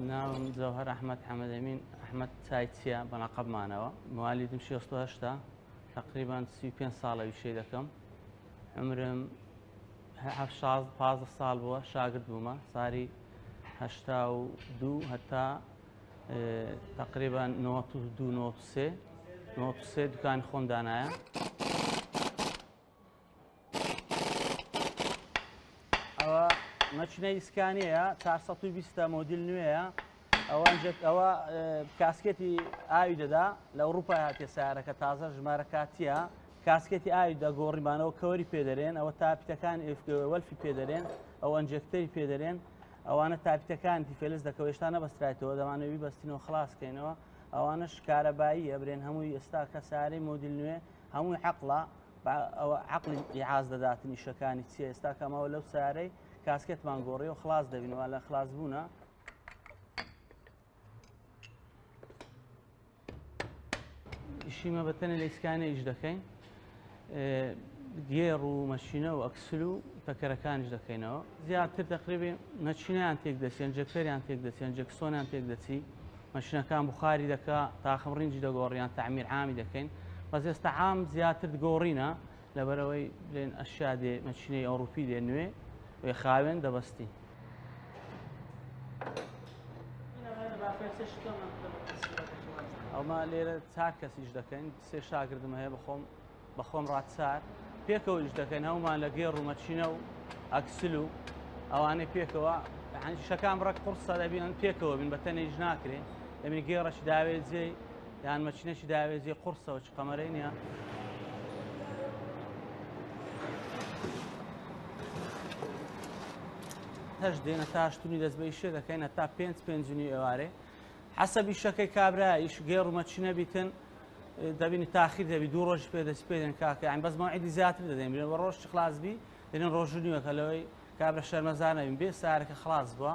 ناوم جەوهەر ئەحمەد حەمەدەمین ئەحمەد چایچیە بە لەقەبمانەوە موالیدم 68 تقریبا 35 ساڵە ویشەی دەکەم عمرم 15 ساڵ بووە شاگرد بوومە ساری 82 هەتا تقریبا 92 93 93 دوکانی خۆم دانایە. ئەوە مەچنەی ئیسکانیەیە 420 مۆدیل نوێیە ئەوە ئەوە کاسکێتی ئاوی دەدا لە ئەوروپا هاتیە سیارەکە تازە ژمارە کاتیە کاسکێتی ئاوی دەگۆڕیمانەوە کەوەری پێدەرێن ئەوە تاپیتەکان وەلفی پێدەرێن ئەو ئەنجێکتەری پێدەرێن ئەوانە تاپیتەکان دیفێلس دەکەوە هێشتا نەبەسترایتەوە دەمانەوەی بەستینەوە خلاصکەینەوە ئەوانەش کارەباییە برێن هەمووی ئێستا کە سارەی مۆدیل نوێ هەمووی عقلە ئەوە عقلی ئیعاز دەداتن ئیشەکانی چیە ئێستا کەمەوە لەو سارەی کاسکێتمان گۆڕی و خلاص دەبینەوە لە خلاص بوونە. ئیشیمە بەتەنێ لە ئیسکانە ئیش دەکەین گێڕ و مەشینە و ئەکسل و تەکەرەکانیش دەکەینەوە زیاتر تقریبی مەچینیان تێک دەچێن جەکەریان تێک دەچێن جەکسۆنیان تێک دەچی مەشینەکان بخاری دەکا تاخم ڕینجی دەگۆڕیان تعمیر عامی دەکەین بەس ئێستا عام زیاتر گۆڕینە لەبەرەوەی بلێن ئەشیا دێ مەچینەی ئەوروپی دێ نوێ وێ خاوێن دەبەستی. ئەوما لێرە چار کەسیش دەکەین سێ شاگردم هەیە بەخۆم بەخۆم ڕاتچار پێکەوە ئیش دەکەین هەمومان لە گێڕ و مەچینە و ئەکسل و ئەوانەی پێکەوە شەکان ڕەک قڕسە دەبین پێکەوە بین بە تەنێژ ناکرێ دەبین گێڕەش داوێ جێ یان مەچینەشی داوێ جێ قڕسەوە چ قەمەرەی نییە. هەش دێنە تاشتونی دەست بە ئیشێ دەکەین هەتا پێنج پێنجنی ئێوارێ حەسەبی شەکەی کابرا ئیش گێڕ و مەچینە بیتن دەبینی تاخیر دەبی دوو ڕۆژ پێ دەست پێ دێن کاکە یان بەس مەوعیدی زیاتر دەدەین بێ بە ڕۆژ خلاص بی دێن ڕۆژ نیوەکە لەوەی کابرا شەرمەزار نەبین بێ سارەکە خلاص بووە.